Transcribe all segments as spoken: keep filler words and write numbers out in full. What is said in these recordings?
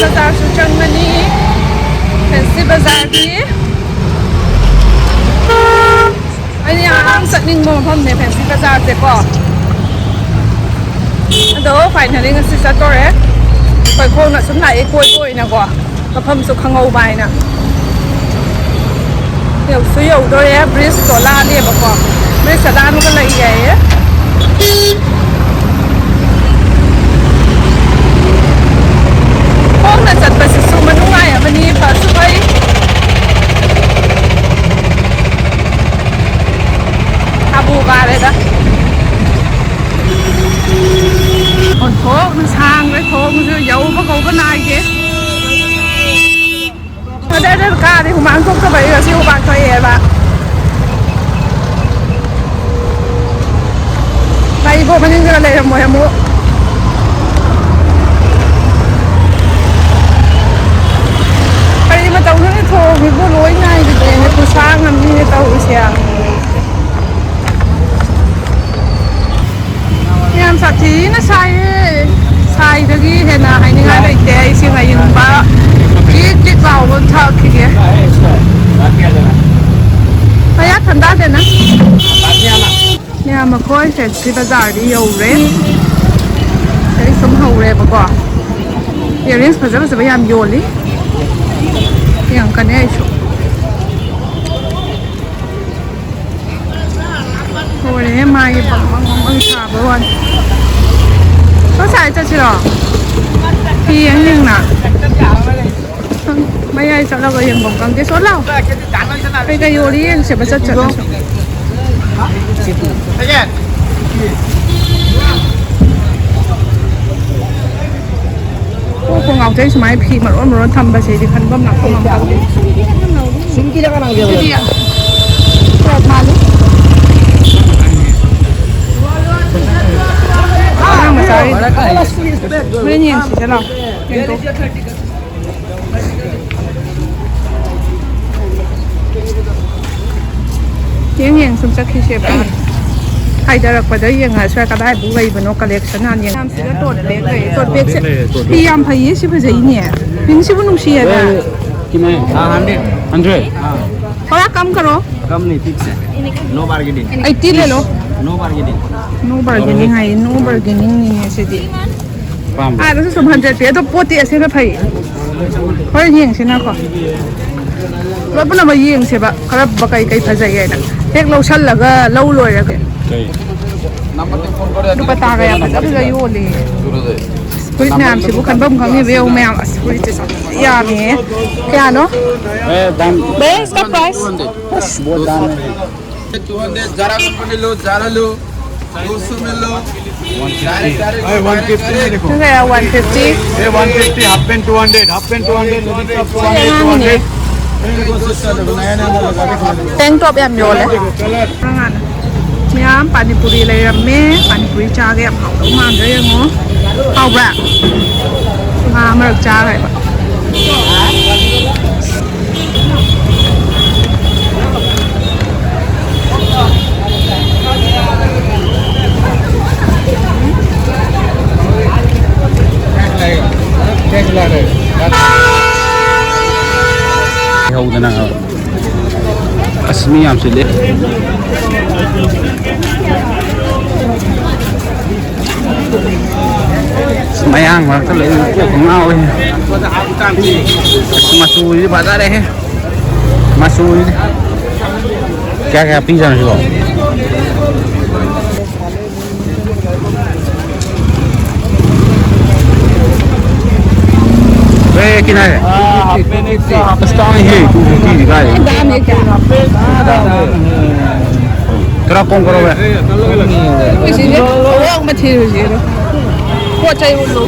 ꯕꯖꯥꯔꯁꯨ ꯆꯪꯒꯅꯤ, ꯐꯦꯟꯁꯤ ꯕꯖꯥꯔꯒꯤ꯫ ꯑꯩꯅ ꯌꯥꯝ ꯆꯠꯅꯤꯡꯕ ꯃꯐꯝꯅꯦ ꯐꯦꯟꯁꯤ ꯕꯖꯥꯔꯁꯦꯀꯣ꯫ ꯑꯗꯣ finally ꯉꯁꯤ ꯆꯠꯇꯣꯔꯦ꯫ ꯑꯩꯈꯣꯏ ꯈꯣꯡꯅ ꯁꯨꯝ ꯂꯥꯛꯑꯦ ꯀꯣꯏꯕ ꯑꯣꯏꯅꯀꯣ꯫ ꯃꯐꯝꯁꯨ ꯈꯪꯍꯧꯕ ꯍꯥꯏꯅ꯫ ꯌꯧꯁꯨ ꯌꯧꯗꯣꯔꯦ, bridgeꯇꯣ ꯂꯥꯜꯂꯦꯕꯀꯣ꯫ Bridgeꯇ ꯂꯥꯟꯕꯒ ꯂꯩ ꯍꯥꯏꯌꯦ꯫ ꯈꯣꯡꯅ ꯆꯠꯄꯁꯤꯁꯨ ꯃꯅꯨꯡꯉꯥꯏ ꯑꯃꯅꯤ, ꯐꯁꯨ ꯐꯩ꯫ ꯊꯥꯕꯨ ꯀꯥꯔꯦꯗ꯫ ꯑꯣꯟꯊꯣꯛꯅ ꯁꯥꯡꯈ꯭ꯔꯦ, ꯊꯣꯡꯁꯨ ꯌꯧꯕ ꯀꯧꯕ ꯅꯥꯏꯗꯦ꯫ ꯑꯗꯩ ꯑꯗꯩ ꯀꯥꯗꯤ ꯍꯨꯃꯥꯡ ꯊꯣꯛꯇꯕ ꯑꯩ ꯉꯁꯤ ꯍꯨꯃꯥꯡ ꯊꯣꯛꯑꯦꯕ꯫ ꯒꯥꯔꯤ ꯕꯣ ꯃꯅꯤꯡꯗꯒ ꯂꯩꯔꯝꯃꯣꯏ ꯑꯃꯨꯛ꯫ ꯀꯔꯤ ꯃꯇꯧꯗꯨꯅ ꯊꯣꯡꯉꯤꯕꯨ ꯂꯣꯏ ꯅꯥꯏꯈꯤꯗ꯭ꯔꯦꯅꯦ, ꯈꯨꯁꯥꯡ ꯑꯃꯅꯤꯅꯦ ꯇꯧꯔꯤꯁꯦ꯫ ꯌꯥꯝ ꯁꯥꯊꯤꯅ ꯁꯥꯏꯌꯦ꯫ ꯁꯥꯏꯗꯒꯤ ꯍꯦꯟꯅ ꯍꯥꯏꯅꯤꯡꯉꯥꯏ ꯂꯩꯇꯦ꯫ ꯑꯩ ꯏꯁꯤꯡ ꯑꯌꯤꯡꯕ ꯆꯤꯛ ꯆꯤꯛ ꯂꯥꯎꯕ ꯊꯛꯈꯤꯒꯦ꯫ ꯃꯌꯥ ꯊꯟꯗꯥꯗꯦꯅ꯫ ꯃꯌꯥꯝ ꯃꯈꯣꯏ ꯐꯦꯟꯁꯤ ꯕꯖꯥꯔꯗꯤ ꯌꯧꯔꯦ꯫ ꯑꯩ ꯁꯨꯝ ꯍꯧꯔꯦꯕꯀꯣ꯫ Earrings ꯐꯖ ꯐꯖꯕ ꯌꯥꯝ ꯌꯣꯜꯂꯤ꯫ ꯌꯦꯡꯉꯛꯀꯅꯤ ꯑꯩꯁꯨ꯫ ꯂꯣꯏꯔꯦꯍꯦ, ꯃꯥꯒꯤ ꯕꯪ ꯕꯪ ꯕꯪ ꯕꯪ ꯁꯥꯕ ꯋꯥꯅꯤ꯫ ꯁꯣꯝ ꯁꯥꯏꯗ ꯆꯠꯁꯤꯔꯣ? ꯐꯤ ꯌꯦꯡ ꯌꯦꯡꯅ꯫ ꯃꯌꯥꯏ ꯆꯠꯂꯒ ꯌꯦꯡꯐꯝ ꯈꯪꯗꯦ꯫ ꯁꯣ ꯂꯥꯎ꯫ ꯀꯩꯀꯩ ꯌꯣꯜꯂꯤ ꯌꯦꯡꯁꯦꯕ ꯆꯠ ꯆꯠꯂꯁꯨ꯫ ꯀꯣꯛꯄꯨ ꯉꯥꯎꯖꯩ ꯁꯨꯃꯥꯏꯅ ꯐꯤ ꯃꯔꯣꯟ ꯃꯔꯣꯟ ꯊꯝꯕꯁꯤꯗꯤ ꯈꯟꯐꯝ ꯂꯥꯛꯐꯝ ꯑꯃ ꯈꯪꯗꯦ꯫ ꯁꯤꯗꯤ ꯇꯣꯞ ꯃꯥꯜꯂꯤ꯫ ꯑꯉꯥꯡ ꯃꯆꯥꯒꯤ꯫ ꯍꯣꯔꯦꯟ ꯌꯦꯡꯁꯤꯗ ꯂꯥꯎ꯫ ꯌꯦꯡꯊꯣꯛ꯫ ꯌꯦꯡ ꯌꯦꯡ ꯁꯨꯝ ꯆꯠꯈꯤꯁꯦꯕ꯫ ꯍꯥꯏꯊꯔꯛꯄꯗ ꯌꯦꯡꯉꯁꯤꯔ ꯀꯗꯥꯏꯕꯨ ꯂꯩꯕꯅꯣ collection ꯍꯥꯟꯅ ꯌꯦꯡꯉ-, ꯌꯥꯝꯁꯤꯗ tote bag ꯂꯩ꯫ Tote bagꯁꯦ ꯐꯤ ꯌꯥꯝ ꯐꯩꯌꯦ, ꯁꯤ ꯐꯖꯩꯅꯦ꯫ ꯄꯤꯡꯁꯤꯕꯨ ꯅꯨꯡꯁꯤꯌꯦꯗ꯫ कितना है? हाँ, हंड्रेड। हंड्रेड? हाँ। थोड़ा कम करो। कम नहीं, फिक्स है। No bargaining. एट्टी ले लो। No bargaining. No bargaining ꯍꯥꯏꯌꯦ, no bargainingꯅꯤꯅꯦ ꯁꯤꯗꯤ꯫ ꯑꯄꯥꯝꯕ꯫ ꯑꯥꯗꯁꯨ ꯁꯨꯝ ꯍꯟꯗ꯭ꯔꯦꯠ ꯄꯤ꯫ ꯑꯗꯣ ꯄꯣꯠꯇꯤ ꯑꯁꯤꯅ ꯐꯩ꯫ ꯍꯣꯔꯦꯟ ꯌꯦꯡꯁꯤꯅꯀꯣ꯫ ꯂꯣꯏ ꯄꯨꯝꯅꯃꯛ ꯌꯦꯡꯁꯦꯕ꯫ ꯀꯔꯝꯕ ꯀꯩ ꯀꯩ ꯐꯖꯩ ꯍꯥꯏꯅ꯫ ꯍꯦꯛ ꯂꯧꯁꯜꯂꯒ ꯂꯧ ꯂꯣꯏꯔꯒ꯫ ꯀꯩ? ꯗꯨꯄꯇꯥꯒ ꯌꯥꯝ ꯐꯖ ꯐꯖ ꯌꯣꯜꯂꯤ꯫ ꯐꯨꯔꯤꯠ ꯃꯌꯥꯝꯁꯤꯕꯨ ꯈꯟꯐꯝ ꯈꯪꯉꯤꯕ ꯌꯦꯡꯉꯨ ꯃꯌꯥꯝ꯫ ꯑꯁ, ꯐꯨꯔꯤꯠꯁꯦ ꯌꯥꯝꯃꯦ꯫ ꯀꯌꯥꯅꯣ? ꯑꯦ, दाम। भैया, इसका price? बहुत दाम है। टू हंड्रेड, जरा लो, जरा लो। दो सौ में लो। अरे, वन फिफ्टी में देखो। ठीक है, वन फिफ्टी। ये one fifty, half pant two hundred, half pant two hundred, ladies top two hundred, two hundred. Tank top ꯌꯥꯝ ꯌꯣꯜꯂꯦ꯫ ꯀꯂꯔ꯫ ꯃꯌꯥꯝ ꯄꯥꯅꯤꯄꯨꯔꯤ ꯂꯩꯔꯝꯃꯦ꯫ ꯄꯥꯅꯤꯄꯨꯔꯤ ꯆꯥꯒꯦ, ꯌꯥꯝ ꯍꯥꯎꯗꯧ ꯃꯥꯟꯗ꯭ꯔꯥ ꯌꯦꯡꯉꯣ꯫ ꯍꯥꯎꯕ꯭ꯔꯥ? ꯉꯥ ꯃꯔꯛ ꯆꯥꯈ꯭ꯔꯦꯕ꯫ ꯍꯧꯗꯅ ꯑꯁ ꯃꯤ ꯌꯥꯝ ꯆꯤꯜꯂꯦ꯫ ꯑꯁ ꯃꯌꯥꯡ ꯃꯔꯛꯇ ꯂꯩꯕ ꯀꯣꯛ ꯉꯥꯎꯋꯦ꯫ ꯑꯁ ꯃꯆꯨꯁꯤꯗꯤ ꯐꯖꯔꯦꯍꯦ꯫ ꯃꯆꯨꯁꯤꯗꯤ ꯀꯌꯥ ꯀꯌꯥ ꯄꯤꯖꯥꯠꯅꯣ ꯁꯤꯕꯣ? ए, कितना है? हाँ, हाफ पैंट एक सौ। सस्ता नहीं है, टू फिफ्टी का है। दाम है क्या? थोड़ा कम करो बे। ꯁꯤꯁꯦ ꯑꯋꯥꯡꯕ ꯊꯤꯔꯨꯁꯦ꯫ ꯄꯣꯠ ꯆꯩ ꯎꯠꯂꯨ꯫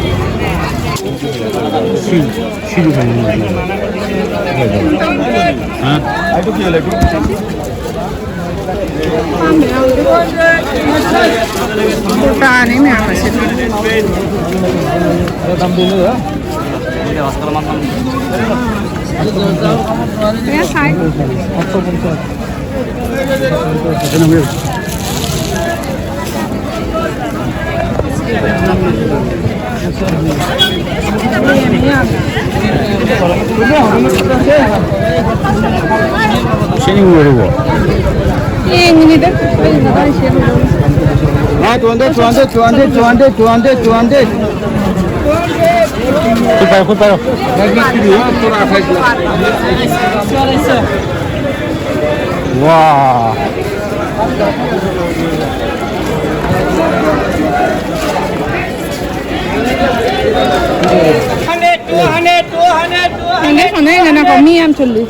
ꯁꯤ, ꯁꯤꯗꯤ ꯀꯩꯅꯣ? ꯍꯥ? ꯀꯨꯔꯇꯥꯅꯤ ꯃꯌꯥꯝ ꯑꯁꯤꯗꯤ꯫ ꯃꯌꯥꯝ ꯁꯥꯏ꯫ ꯁꯤ ꯂꯣꯏꯔꯕꯣ? ꯌꯦꯡꯉꯤꯅꯤꯗ, ꯑꯩ ꯃꯇꯥꯡ ꯁꯦꯝꯃꯤꯅꯣ꯫ ꯉꯥ two hundred, two hundred, two hundred, two hundred, two hundred, two hundred. ꯈꯨꯠ ꯄꯥꯏꯔꯣ, ꯈꯨꯠ ꯄꯥꯏꯔꯣ꯫ ꯋꯥ꯫ ꯈꯪꯗꯦ, ꯁꯥꯟꯅꯩꯗꯅꯀꯣ, ꯃꯤ ꯌꯥꯝ ꯆꯤꯜꯂꯤ꯫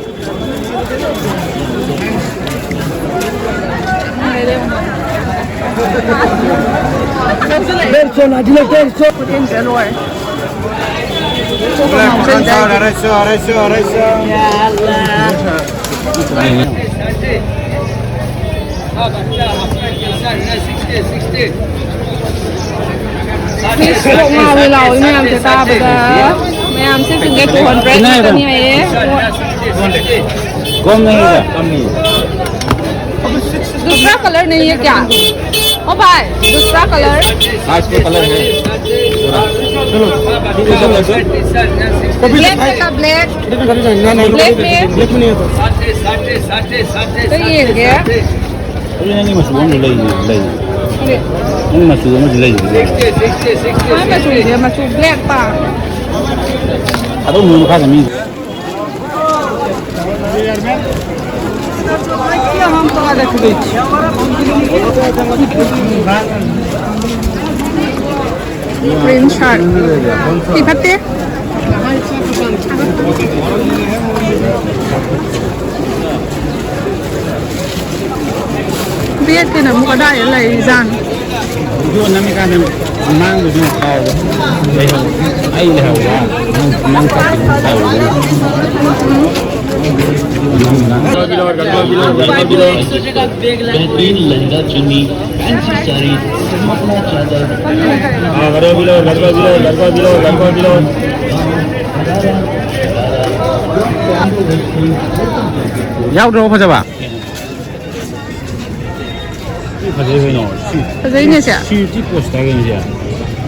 ꯗꯦꯔ ꯁꯣ ꯂꯥꯗꯤꯂꯣ, ꯗꯦꯔ ꯁꯣ꯫ ꯑꯔꯥꯏꯁꯣ, ꯑꯔꯥꯏꯁꯣ, ꯑꯔꯥꯏꯁꯣ꯫ ꯃꯤꯁ ꯀꯣꯛ ꯉꯥꯎꯋꯦ ꯂꯥꯎꯋꯦ ꯃꯌꯥꯝꯁꯦ ꯇꯥꯕꯗ꯫ ꯃꯌꯥꯝꯁꯦ ꯁꯤꯡꯒꯦ two hundred ꯈꯛꯇꯅꯤ ꯍꯥꯏꯌꯦ꯫ ꯀꯣꯝ ꯅꯩ ꯀꯝꯅꯤ꯫ दूसरा कलर नहीं है क्या? ओ भाई, दूसरा कलर। आज तो कलर है। पूरा। चलो, ठीक है, सर। ब्लैक है क्या, ब्लैक? ब्लैक में? ब्लैक में नहीं है, सर। तो ये हो गया। ꯑꯗꯨ ꯅꯪꯒꯤ ꯃꯆꯨ ꯑꯃꯁꯨ ꯂꯩꯅꯦ, ꯂꯩ꯫ ꯅꯪꯒꯤ ꯃꯆꯨ ꯑꯃꯁꯨ ꯂꯩ꯫ ꯃꯥꯏ ꯃꯆꯨꯁꯦ, ꯃꯆꯨ ꯕ꯭ꯂꯦꯛ ꯄꯥꯝꯃꯦ꯫ ꯑꯗꯨꯝ ꯃꯈꯥꯗ ꯃꯤ꯫ Print shirt. ꯐꯤ ꯐꯠꯇꯦ꯫ ꯕꯦꯒꯇꯨꯅ ꯑꯃꯨꯛ ꯀꯗꯥꯏꯗ ꯂꯩꯔꯤꯖꯥꯠꯅꯣ? ꯚꯤꯗꯤꯑꯣ ꯅꯝꯃꯤꯀꯥꯟꯗ ꯃꯥꯡꯕꯗꯨꯅ ꯀꯥꯎꯕ꯫ ꯂꯩꯍꯧ-, ꯑꯩ ꯂꯩꯍꯧꯕ꯫ ꯅꯪ, ꯅꯪ ꯆꯠꯈꯤꯕꯗꯨꯅ ꯀꯥꯎꯕ꯫ बेहतरीन लहंगा चुन्नी, फैंसी साड़ी, मफलर चादर। हाँ, गरबा भी लो, गरबा भी लो, गरबा भी लो, गरबा भी लो। ꯌꯥꯎꯗ꯭ꯔꯣ ꯐꯖꯕ? ꯁꯤ ꯐꯖꯩ ꯀꯩꯅꯣ, ꯁꯤ꯫ ꯐꯖꯩꯅꯦ ꯁꯦ꯫ ꯁꯤ, ꯁꯤ ꯄꯣꯁ ꯇꯥꯏ ꯀꯩꯅꯣ ꯁꯦ꯫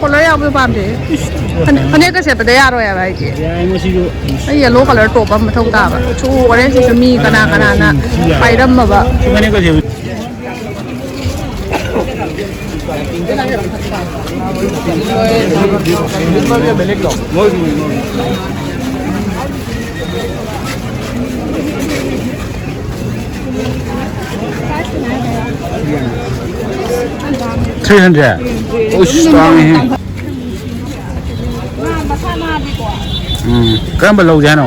ꯀꯣꯂꯔ ꯌꯥꯎꯕꯗꯣ ꯄꯥꯝꯗꯦ꯫ ꯐꯅꯦꯛ, ꯐꯅꯦꯛꯀ ꯁꯦꯠꯄꯗ ꯌꯥꯔꯣꯏ ꯍꯥꯏꯕ ꯑꯩꯗꯤ꯫ ꯑꯩ ꯌꯦꯜꯂꯣ ꯀꯂꯔ ꯇꯣꯞ ꯑꯃ ꯃꯊꯧ ꯇꯥꯕ꯫ ꯁꯨ ꯑꯣꯔꯦꯟꯖꯁꯤꯁꯨ ꯃꯤ ꯀꯅꯥ ꯀꯅꯥꯅ ꯄꯥꯏꯔꯝꯃꯕ꯫ Three hundred? ꯑꯁ, ꯇꯥꯡꯉꯤꯍꯦ꯫ ꯎꯝ, ꯀꯔꯝꯕ ꯂꯧꯁꯦ ꯍꯥꯏꯅꯣ?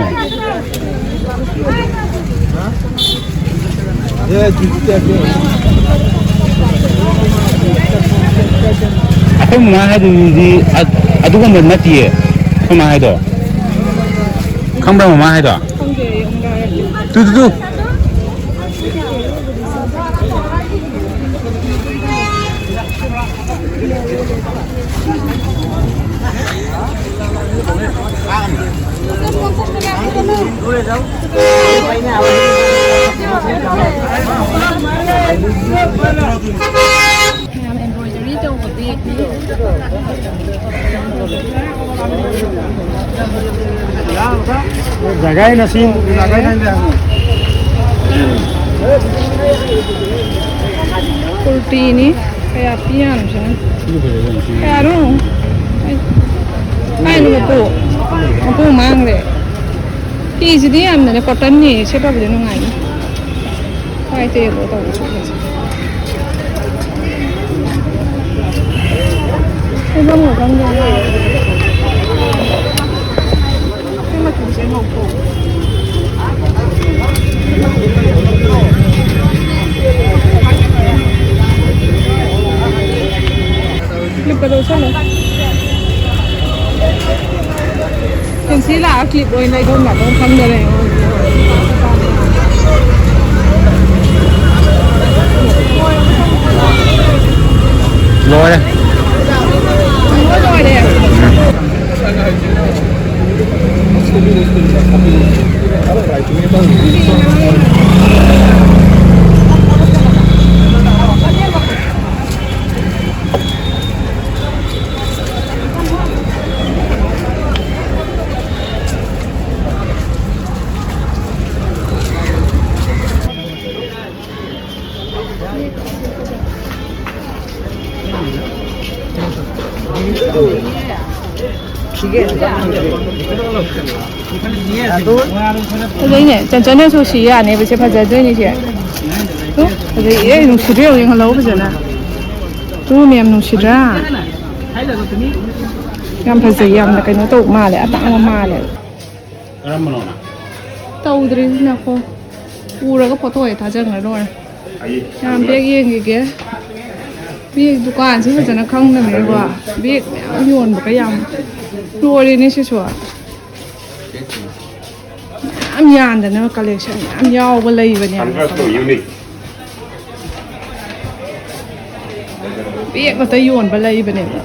ꯑꯩꯈꯣꯏ ꯃꯃꯥ ꯍꯥꯏꯗꯨꯗꯤ ꯑ-, ꯑꯗꯨꯒꯨꯝꯕ ꯅꯠꯇꯤꯌꯦ꯫ ꯑꯩꯈꯣꯏ ꯃꯥ ꯍꯥꯏꯗꯣ ꯈꯪꯕ꯭ꯔꯥ, ꯃꯃꯥ ꯍꯥꯏꯗꯣ? Two, two, two. ꯃꯌꯥꯝ embroidery ꯇꯧꯕ bag ꯅꯤ꯫ ꯖꯒꯥ ꯑꯩꯅ ꯁꯤ ꯀꯨꯔꯇꯤꯅꯤ꯫ ꯀꯌꯥ ꯄꯤ ꯌꯥꯝꯁꯤꯅ? ꯀꯌꯥꯅꯣ? ꯑꯩ, ꯀꯥꯏꯅꯣ ꯃꯄꯨ? ꯃꯄꯨ ꯃꯥꯡꯈ꯭ꯔꯦ꯫ ꯐꯤꯁꯤꯗꯤ ꯌꯥꯝꯅꯅꯦ cotton ꯅꯤ, ꯁꯦꯠꯄꯕꯨꯗꯤ ꯅꯨꯡꯉꯥꯏꯅꯤ꯫ ꯍꯣꯏ, ꯇꯦꯕꯣ ꯇꯧꯕꯁꯨ ꯐꯖꯩ꯫ ꯐꯤꯕꯝꯒ ꯈꯪꯗꯦ꯫ ꯁꯤ ꯃꯆꯨꯁꯦ ꯉꯧꯊꯣꯛ꯫ Clip ꯀ ꯂꯧꯁꯜꯂꯣ꯫ Fancy ꯂꯥꯛꯑ clip ꯑꯣꯏꯅ ꯂꯩꯐꯝ ꯂꯥꯛꯐꯝ ꯈꯪꯗꯔꯦ꯫ ꯂꯣꯏꯔꯦ꯫ ꯂꯣꯏꯔꯦ꯫ ꯑꯗꯨꯗꯩꯅꯦ, ꯆꯟꯆꯟꯅꯁꯨ ꯁꯤ ꯌꯥꯅꯦꯕ, ꯁꯦ ꯐꯖꯗꯣꯏꯅꯦ ꯁꯦ꯫ ꯇꯨ, ꯐꯖꯩꯌꯦ, ꯅꯨꯡꯁꯤꯗ꯭ꯔꯣ ꯌꯦꯡꯉꯣ, ꯌꯦꯡꯍꯜꯂꯧ ꯐꯖꯅ꯫ ꯇꯨ, ꯃꯦꯝ, ꯅꯨꯡꯁꯤꯗ꯭ꯔꯥ? ꯌꯥꯝ ꯐꯖꯩ, ꯌꯥꯝꯅ ꯀꯩꯅꯣ ꯇꯧꯕ ꯃꯥꯜꯂꯦ, ꯑꯇꯥꯡꯕ ꯃꯥꯜꯂꯦ꯫ ꯀꯔꯝꯕꯅꯣ? ꯇꯧꯗ꯭ꯔꯤꯁꯤꯅꯀꯣ꯫ ꯎꯔꯒ ꯐꯣꯇꯣ ꯍꯦꯛ ꯊꯥꯖꯟꯈ꯭ꯔ ꯂꯣꯏꯔꯦ꯫ ꯌꯥꯝ ꯕꯦꯒ ꯌꯦꯡꯈꯤꯒꯦ꯫ ꯕꯦꯒ ꯗꯨꯀꯥꯟꯁꯤ ꯐꯖꯅ ꯈꯪꯗꯕꯅꯤꯅꯀꯣ꯫ ꯕꯦꯒ ꯃꯌꯥꯝ ꯌꯣꯟꯕꯒ ꯌꯥꯝ ꯂꯣꯏꯔꯦꯅꯦ ꯁꯤꯁꯨ꯫ ꯃꯌꯥꯝ ꯌꯥꯟꯗꯅ ꯀꯂꯦꯛꯁꯟ ꯃꯌꯥꯝ ꯌꯥꯎꯕ ꯂꯩꯕꯅꯦ꯫ ꯕꯦꯒ ꯉꯥꯛꯇ ꯌꯣꯟꯕ ꯂꯩꯕꯅꯦꯕ꯫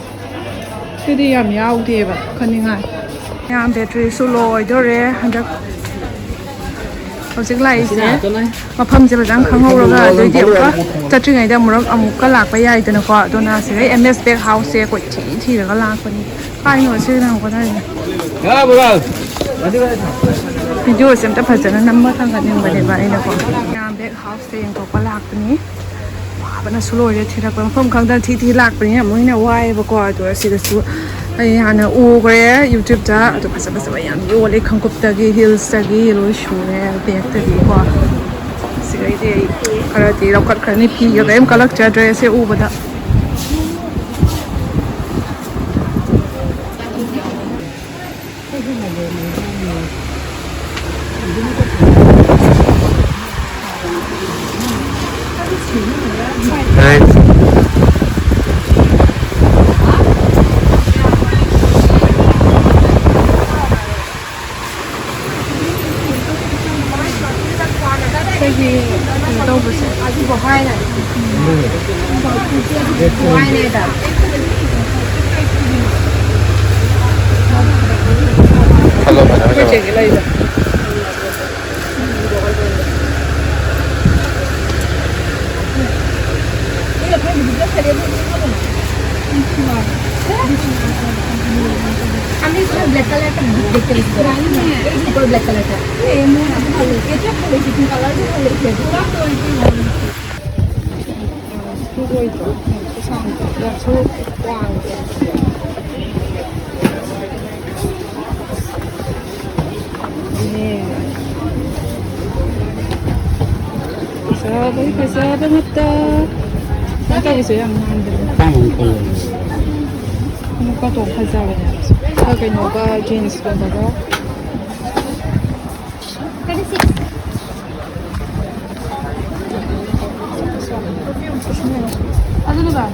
ꯁꯤꯗꯤ ꯌꯥꯝ ꯌꯥꯎꯗꯦꯕ ꯈꯟꯅꯤꯡꯉꯥꯏ꯫ ꯌꯥꯝ ꯕꯦꯇ꯭ꯔꯤꯁꯨ ꯂꯣ ꯑꯣꯏꯗꯣꯔꯦ ꯍꯟꯗꯛ꯫ ꯍꯧꯖꯤꯛ ꯂꯥꯛꯏꯁꯦ ꯃꯐꯝꯁꯦ ꯐꯖꯅ ꯈꯪꯍꯧꯔꯒ, ꯑꯗꯨꯑꯣꯏꯗꯤ ꯑꯃꯨꯛꯀ ꯆꯠꯇ꯭ꯔꯤꯉꯩꯗ ꯑꯃꯨꯔꯛ ꯑꯃꯨꯛꯀ ꯂꯥꯛꯄ ꯌꯥꯏꯗꯅꯀꯣ꯫ ꯑꯗꯨꯅ ꯁꯤꯗꯩ ꯑꯦꯝ ꯑꯦꯁ ꯕꯦꯒ ꯍꯥꯎꯁꯁꯦ ꯀꯣꯏꯊꯤ ꯊꯤꯔꯒ ꯂꯥꯛꯄꯅꯤ꯫ ꯀꯥꯏꯅꯣ ꯁꯤ ꯅꯪ ꯍꯣꯠꯅꯔꯤꯁꯦ? ꯚꯤꯗꯤꯑꯣꯁꯦ ꯑꯝꯇ ꯐꯖꯅ ꯅꯝꯕ ꯊꯥꯡꯒꯠꯅꯤꯡꯕꯅꯦꯕ ꯑꯩꯅꯀꯣ꯫ ꯃꯌꯥꯝ ꯕꯦꯒ ꯍꯥꯎꯁꯇ ꯌꯦꯡꯊꯣꯛꯄ ꯂꯥꯛꯄꯅꯤ꯫ ꯋꯥꯕꯅꯁꯨ ꯂꯣꯏꯔꯦ ꯊꯤꯔꯛꯄ ꯃꯐꯝ ꯈꯪꯗꯅ ꯊꯤ ꯊꯤ ꯂꯥꯛꯄꯅꯤꯅ ꯑꯃꯨꯛ ꯍꯦꯟꯅ ꯋꯥꯏꯑꯦꯕꯀꯣ꯫ ꯑꯗꯣ ꯁꯤꯗꯁꯨ ꯑꯩ ꯍꯥꯟꯅ ꯎꯈ꯭ꯔꯦ YouTube-ꯇ꯫ ꯑꯗꯣ ꯐꯖ ꯐꯖꯕ ꯌꯥꯝ ꯌꯣꯜꯂꯦ, ꯈꯣꯡꯀꯨꯞꯇꯒꯤ ꯍꯤꯜꯁꯇꯒꯤ ꯂꯣꯏ ꯁꯨꯔꯦ꯫ ꯕꯦꯒꯇꯒꯤꯀꯣ꯫ ꯁꯤꯗꯩꯗꯤ ꯑꯩ ꯈꯔꯗꯤ ꯂꯧꯈꯠꯈ꯭ꯔꯅꯤ꯫ ꯐꯤꯒ ꯀꯔꯤꯝ ꯀꯜꯂꯛꯆꯗ꯭ꯔꯦ ꯁꯦ ꯎꯕꯗ꯫ ꯑꯩꯈꯣꯏꯒꯤ ꯀꯩꯅꯣ ꯇꯧꯕꯁꯦ꯫ ꯈꯜꯂꯣ ꯐꯖ ꯐꯖꯕ꯫ ꯑꯩꯈꯣꯏ ꯆꯦꯒꯤ ꯂꯩꯗꯣ꯫ আমি তোমার ব্ল্যাক কালারটা দেখতে গেছি। এই উপর ব্ল্যাক কালারটা। এই মোর ভালো লাগছে, এটা ভালো লাগছে, কিন্তু কালারটা ভালো লাগছে। ꯁꯨ ꯑꯣꯏꯗ꯭ꯔꯣ? ꯄꯩꯁꯥ ꯌꯥꯝꯁꯨ ꯋꯥꯡꯗꯦ꯫ ꯍꯣꯏ, ꯐꯖꯕ ꯉꯥꯛꯇ꯫ ꯀꯩꯅꯣ ꯇꯧꯕꯁꯦ ꯌꯥꯝ ꯅꯥꯟꯕꯅꯦ꯫ ꯑꯄꯥꯝꯕ ꯑꯃ ꯈꯜꯂꯣ꯫ ꯈꯣꯡꯎꯞꯀ ꯇꯣꯡ ꯐꯖꯕꯅꯦ꯫ ꯈꯔ ꯀꯩꯅꯣꯒ, ꯖꯤꯟꯁꯀꯨꯝꯕꯒ꯫ ꯑꯗꯨꯅ ꯚꯥꯏ꯫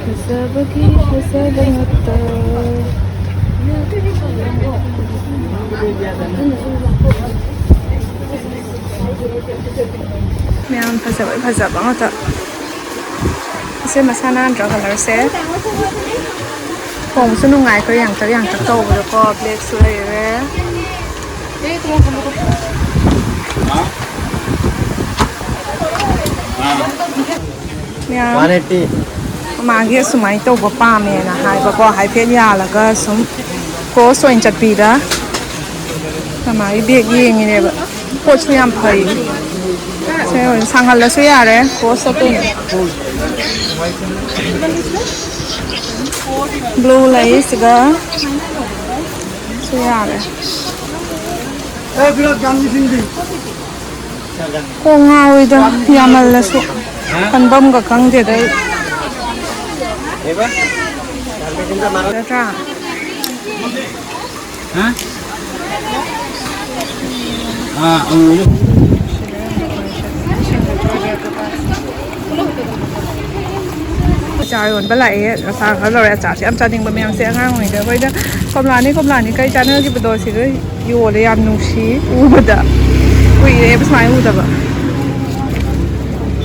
ꯐꯖꯕꯒꯤ ꯐꯖꯕ ꯉꯥꯛꯇ꯫ ꯃꯌꯥꯝ ꯐꯖꯕ ꯐꯖꯕ ꯉꯥꯛꯇ꯫ ꯑꯁꯤ ꯃꯁꯥ ꯅꯥꯟꯗ꯭ꯔꯣ ꯀꯂꯔꯁꯦ? ꯈꯣꯡꯁꯨ ꯅꯨꯡꯉꯥꯏ, ꯑꯩꯈꯣꯏ ꯌꯥꯡꯇꯛ ꯌꯥꯡꯇꯛ ꯇꯧꯕꯗꯀꯣ꯫ ꯕ꯭ꯂꯦꯛꯁꯨ ꯂꯩꯔꯦ꯫ ꯃꯌꯥꯝ꯫ ꯃꯥꯒꯤ ꯑꯁꯨꯃꯥꯏꯅ ꯇꯧꯕ ꯄꯥꯝꯃꯦꯅ ꯍꯥꯏꯕꯀꯣ, ꯍꯥꯏꯐꯦꯠ ꯌꯥꯜꯂꯒ ꯁꯨꯝ ꯀ꯭ꯔꯣꯁ ꯑꯣꯏꯅ ꯆꯠꯄꯤꯗ꯫ ꯃꯃꯥꯒꯤ ꯕꯦꯒ ꯌꯦꯡꯉꯤꯅꯦꯕ꯫ ꯄꯣꯠꯁꯨ ꯌꯥꯝ ꯐꯩ꯫ ꯁꯦ ꯑꯣꯏꯅ ꯁꯥꯡꯍꯜꯂꯁꯨ ꯌꯥꯔꯦ, ꯀ꯭ꯔꯣꯁ ꯆꯠꯇꯣꯏꯅꯦ꯫ ꯕ꯭ꯂꯨ ꯂꯩ ꯁꯤꯒ꯫ ꯁꯤ ꯌꯥꯔꯦ꯫ ꯀꯣꯛ ꯉꯥꯎꯋꯤꯗ, ꯌꯥꯝꯃꯜꯂꯁꯨ ꯈꯟꯐꯝꯒ ꯈꯪꯗꯦꯗ ꯑꯩ꯫ ꯅꯠꯇ꯭ꯔꯥ? ꯑꯆꯥꯔ ꯌꯣꯟꯕ ꯂꯥꯛꯑꯦ, ꯑꯆꯥꯔ ꯈꯔ ꯂꯧꯔꯦ꯫ ꯑꯆꯥꯔꯁꯦ ꯌꯥꯝ ꯆꯥꯅꯤꯡꯕ ꯃꯌꯥꯝꯁꯦ꯫ ꯑꯉꯥꯡ ꯑꯣꯏꯔꯤꯉꯩꯗ ꯑꯩꯈꯣꯏꯗ ꯀꯣꯝꯂꯥꯅꯤ, ꯀꯣꯝꯂꯥꯅꯤ ꯀꯩ ꯆꯥꯅꯈꯤꯕꯗꯣ ꯁꯤꯗ ꯌꯣꯜꯂꯦ꯫ ꯌꯥꯝ ꯅꯨꯡꯁꯤ ꯎꯕꯗ, ꯀꯨꯏꯔꯦꯕ ꯁꯨꯃꯥꯏꯅ ꯎꯗꯕ꯫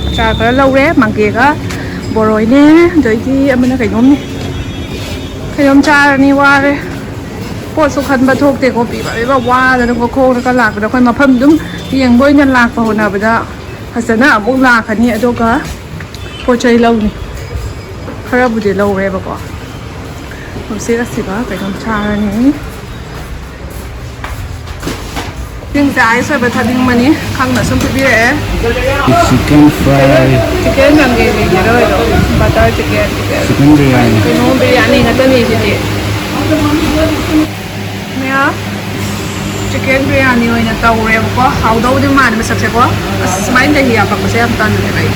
ꯑꯆꯥꯔ ꯈꯔ ꯂꯧꯔꯦ, ꯃꯪꯒꯦꯒ ꯕꯣꯔꯣꯏꯅꯦ, ꯑꯗꯩꯗꯤ ꯑꯃꯅ ꯀꯩꯅꯣꯝꯅꯤ꯫ ꯀꯩꯅꯣꯝ ꯆꯥꯔꯅꯤ, ꯋꯥꯔꯦ꯫ ꯄꯣꯠꯁꯨ ꯈꯟꯕ ꯊꯣꯛꯇꯦꯀꯣ, ꯄꯤꯕ ꯄꯤꯕ ꯋꯥꯗꯅꯀꯣ꯫ ꯈꯣꯡꯅꯒ ꯂꯥꯛꯄꯗ ꯑꯩꯈꯣꯏ ꯃꯐꯝ ꯑꯗꯨꯝ ꯌꯦꯡꯕ ꯑꯣꯏꯅ ꯂꯥꯛꯄ ꯍꯣꯠꯅꯕꯗ ꯐꯖꯅ ꯑꯃꯨꯛ ꯂꯥꯛꯀꯅꯤ, ꯑꯗꯨꯒ ꯄꯣꯠ ꯆꯩ ꯂꯧꯅꯤ꯫ ꯈꯔꯕꯨꯗꯤ ꯂꯧꯔꯦꯕꯀꯣ꯫ ꯍꯧꯖꯤꯛ ꯑꯁꯤꯒ ꯀꯩꯅꯣꯝ ꯆꯥꯔꯅꯤ꯫ ꯁꯤꯡꯁꯦ ꯑꯥꯏꯁ ꯑꯣꯏꯕ ꯊꯥꯅꯤꯡꯕꯅꯤ, ꯈꯪꯅ ꯁꯨꯝ ꯄꯤꯕꯤꯔꯛꯑꯦ꯫ Chicken fry, ꯆꯤꯛꯀꯟ ꯀꯥꯡꯒꯦ ꯂꯩꯔꯣꯏꯗꯣ, ꯕꯇꯔ ꯆꯤꯛꯀꯟ꯫ Chicken biryani. ꯀꯩꯅꯣ, ꯕꯤꯔꯌꯥꯅꯤ ꯉꯥꯛꯇꯅꯤ ꯁꯤꯗꯤ꯫ ꯃꯌꯥꯝ, ꯆꯤꯛꯀꯟ ꯕꯤꯔꯌꯥꯅꯤ ꯑꯣꯏꯅ ꯇꯧꯔꯦꯕꯀꯣ꯫ ꯍꯥꯎꯗꯧꯗꯤ ꯃꯥꯜꯂꯦ ꯃꯁꯛꯁꯦꯀꯣ꯫ ꯑꯁ, ꯁꯨꯃꯥꯏꯅ ꯗꯍꯤ ꯍꯥꯞꯄꯛꯄꯁꯦ ꯌꯥꯝ ꯇꯜꯂꯦꯕ ꯑꯩ꯫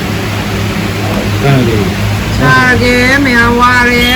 ꯆꯥꯔꯒꯦ, ꯃꯌꯥꯝ ꯋꯥꯔꯦ꯫